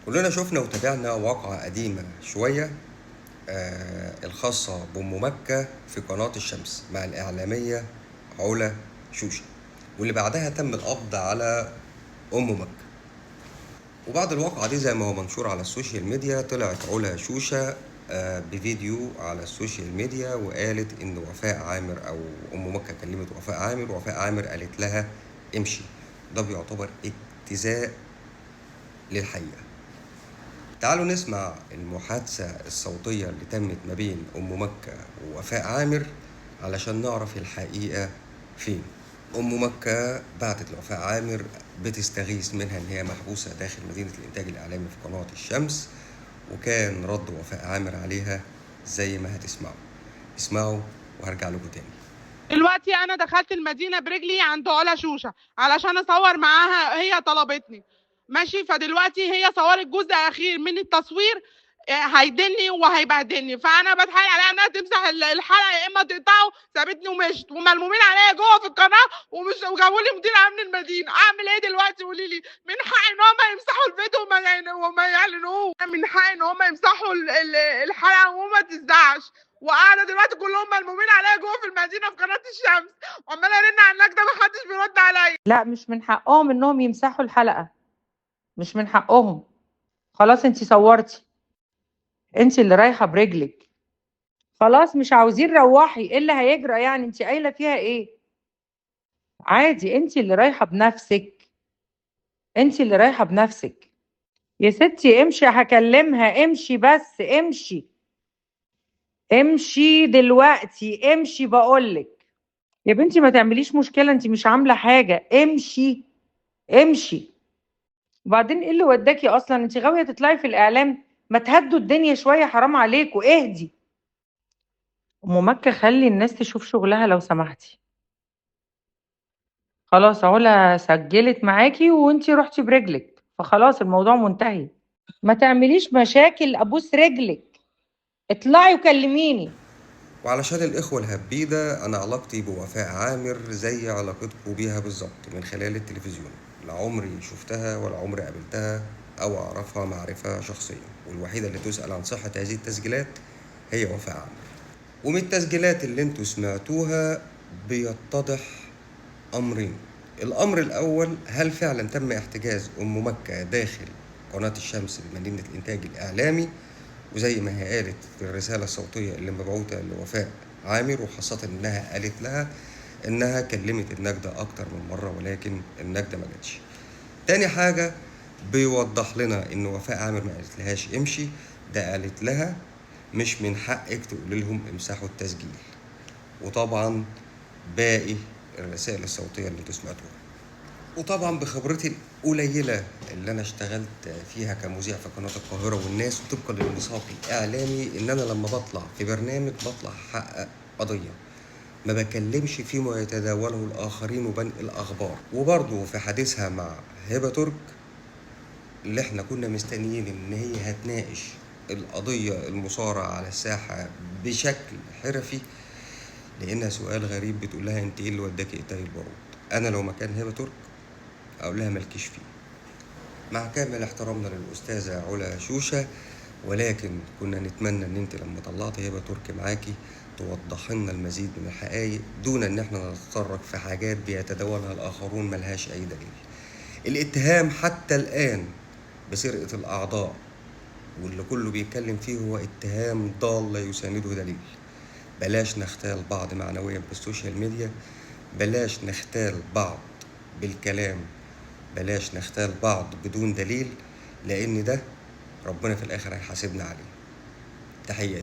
كلنا شفنا وتابعنا واقعة قديمة شوية الخاصة بأم مكة في قناة الشمس مع الإعلامية علا شوشة، واللي بعدها تم القبض على أم مكة. وبعد الواقعة دي زي ما هو منشور على ال social media، طلعت علا شوشة بفيديو على ال social media وقالت إن وفاء عامر أو أم مكة كلمت وفاء عامر، ووفاء عامر قالت لها امشي. ده بيعتبر اجتزاء للحقيقة. تعالوا نسمع المحادثة الصوتية اللي تمت ما بين أم مكة ووفاء عامر علشان نعرف الحقيقة فين. أم مكة بعتت لوفاء عامر بتستغيث منها إن هي محبوسة داخل مدينة الإنتاج الإعلامي في قناة الشمس، وكان رد وفاء عامر عليها زي ما هتسمعوا. اسمعوا وهرجع لكم تاني. دلوقتي انا دخلت المدينة برجلي عند علا شوشه علشان اصور معاها، هي طلبتني ماشي. فدلوقتي هي صورت جزء اخير من التصوير، هيدني وهيبهدلني، فانا بتحايل عليها انها تمسح الحلقة يا اما تقطعه. سابتني ومشت، وملمومين عليا جوه في القناة ومش وجابوا لي مدير امن المدينة. اعمل ايه دلوقتي؟ قولي لي. من حقي ان هم يمسحوا الفيديو وما يعلنوه، من حقي ان هم يمسحوا الحلقة وما تتذاعش. وقاعدة دلوقتي كلهم ملمومين عليا جوه في المدينة في قناة الشمس، وعماله ارن على النجده محدش بيرد عليا. لا، مش من حقهم انهم يمسحوا الحلقة، مش من حقهم. خلاص انتي صورتي، انتي اللي رايحة برجلك، خلاص مش عاوزين، روحي. ايه اللي هيجرى يعني؟ انتي قايله فيها ايه؟ عادي، انتي اللي رايحة بنفسك، انتي اللي رايحة بنفسك يا ستي. امشي، هكلمها. امشي بس، امشي، امشي دلوقتي، امشي بقولك يا بنتي. ما تعمليش مشكلة، انتي مش عامله حاجة. امشي امشي. وبعدين ايه اللي وداكي اصلا؟ انتي غاويه تطلعي في الاعلام؟ ما تهدوا الدنيا شوية، حرام عليكوا، اهدي. ام مكة خلي الناس تشوف شغلها لو سمحتي. خلاص علا سجلت معاكي وانتي رحتي برجلك، فخلاص الموضوع منتهي. ما تعمليش مشاكل، ابوس رجلك، اطلعي وكلميني. وعلشان الإخوة الهبيدة، أنا علاقتي بوفاء عامر زي علاقتكم بيها بالظبط من خلال التلفزيون، لا عمري شفتها ولا عمري قابلتها أو أعرفها معرفة شخصية، والوحيدة اللي تسأل عن صحة هذه التسجيلات هي وفاء عامر. ومن التسجيلات اللي انتوا سمعتوها بيتضح أمرين. الأمر الأول، هل فعلا تم احتجاز أم مكة داخل قناة الشمس بمدينة الإنتاج الإعلامي؟ وزي ما هي قالت في الرسالة الصوتية اللي مبعوثة لوفاء عامر، وخاصة إنها قالت لها إنها كلمت النجدة أكتر من مرة ولكن النجدة ما جاتش. تاني حاجة بيوضح لنا إن وفاء عامر ما قالت لهاش امشي، ده قالت لها مش من حقك تقول لهم امسحوا التسجيل. وطبعا باقي الرسائل الصوتية اللي انتوا سمعتوها. وطبعا بخبرتي القليلة اللي أنا اشتغلت فيها كمذيع في قناة القاهرة والناس، وطبقا للميثاق الإعلامي، إن أنا لما بطلع في برنامج بطلع أحقق قضية، ما بكلمش فيما يتداوله الآخرين وبنقل أخبار. وبرضه في حديثها مع هبة ترك اللي احنا كنا مستنيين إن هي هتناقش القضية المثارة على الساحة بشكل حرفي، لأنها سؤال غريب بتقول لها أنت إيه اللي وداكي إيتاي البارود؟ أنا لو مكان هبة ترك أقول لها مالكيش فيه. مع كامل احترامنا للأستاذة علا شوشة، ولكن كنا نتمنى إن أنت لما طلعتي هبة ترك معاكي توضح لنا المزيد من الحقائق، دون إن احنا نتطرق في حاجات بيتداولها الآخرون ملهاش أي دليل. الاتهام حتى الآن بسرقة الأعضاء واللي كله بيتكلم فيه هو اتهام ضال لا يسانده دليل. بلاش نغتال بعض معنويا بال social media، بلاش نغتال بعض بالكلام، بلاش نغتال بعض بدون دليل، لأن ده ربنا في الآخر هيحاسبنا عليه. تحياتي.